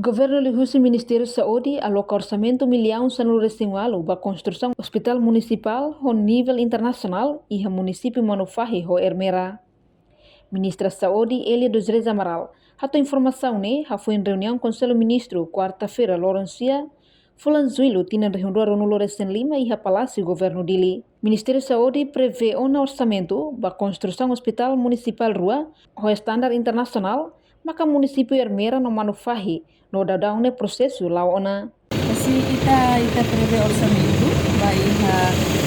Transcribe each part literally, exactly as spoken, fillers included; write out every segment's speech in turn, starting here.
Governu liuhusi Ministériu Saúde aloka orsamentu millaun sanulu-resin-ualu ba konstrusaun ospitál munisipál ho nivel internasionál iha munisípiu Manufahi ho Ermera. Ministra Saúde Elia dos Reis Amaral hato'o informasaun ne'e hafoin reuniaun Konsellu Ministru kuarta-feira loron sia, fulan Jullu tinan rihun rua ruanulu-resin-lima iha Palásiu Governu Dili. Ministériu Saúde prevee ona orsamentu ba konstrusaun ospitál munisipál rua ho estandar internasionál maka munisípiu Ermera no Manufahi, no daudaun ne'e prosesu la'o ona. Husi ita, ita prevee orsamentu ba iha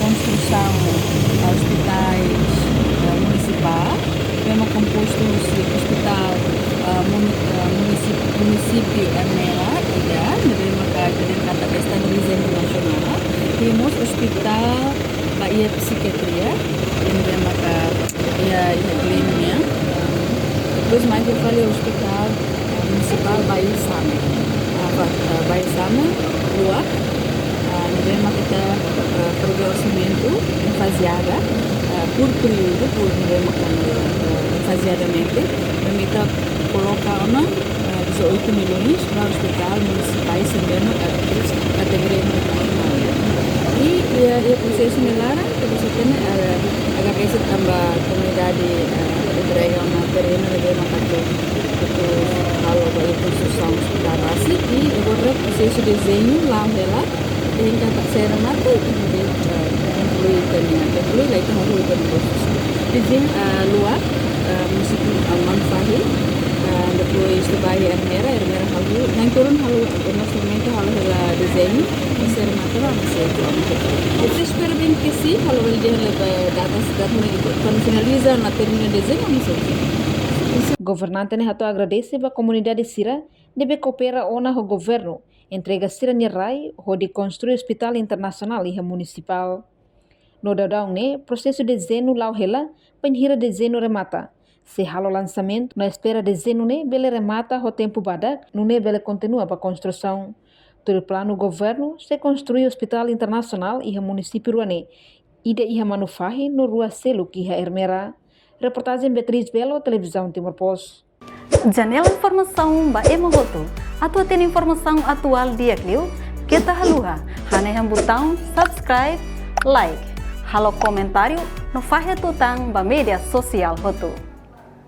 konstrusaun, ah, ospitais, ah, munisipál, ne'ebé mak kompostu husi ospitál, ah, muni-, ah, munisip-, munisípiu Ermera, ida, ne'ebé maka ita dehan katak estandar internasionál, i mós ospitál ba iha psikiatria, ne'ebé maka iha, iha Dili nian. Depois mai fali ospitál, eh, munisipál Bayu Same. Ah, ba, eh, Bayu Same, rua. Ah, ne'ebé maka ita, eh, prevee orsamentu em faseada, eh, por períodu, por, ne'ebé maka, eh, faseadamente, ne'ebé ita koloka ona, eh, dezoito milhões ba ospitál munisipais ne'ebé maka kategoria internasionál. I, eh, iha prosesu ne'e laran, ita sei hatene, eh, agradese tanba komunidade, eh, entrega ona terrenu ne'ebé maka atu, atu halo ba iha konstrusaun ospitál rasik, i agora prosesu dezeñu la'o hela, dehan katak sei remata, i, eh, konklui ita-nia, konklui, la ita hahú ita-nia prosesu. Dezeñu, eh, luak, eh, munisípiu, eh, Manufahi, eh, depois ita ba iha Ermera, Ermera hahú, na'in-tolun halo, neste momento halo hela dezeñu, i sei remata ba, sei, ita espera bem que sim, halo bele dehan hela ba data, data ne'e, kuandu finaliza, no termina dezeñu, no sei. Governante ne'e hato'o agradese ba komunidade sira ne'ebé koopera ona ho governu, entrega sira-nia rai hodi konstrui ospitál internasionál iha munisipál. No daudaun ne'e, prosesu dezeñu la'o hela, bainhira dezeñu remata. Sei halo lansamentu, no espera dezeñu ne'e bele remata ho tempu badak, nune'e bele kontinua ba konstrusaun. Tuir planu governu, sei konstrui ospitál internasionál iha munisípiu rua ne'e, ida iha Manufahi, no rua seluk iha Ermera. Reportajen Beatriz Belo, Televizaun Timor Post. Janela informasaun ba ema hotu. Atu hatene informasaun atuál di'ak liu, keta haluha hanehan butaun subscribe, like, halo komentáriu, no fahe tutan ba média sosiál hotu.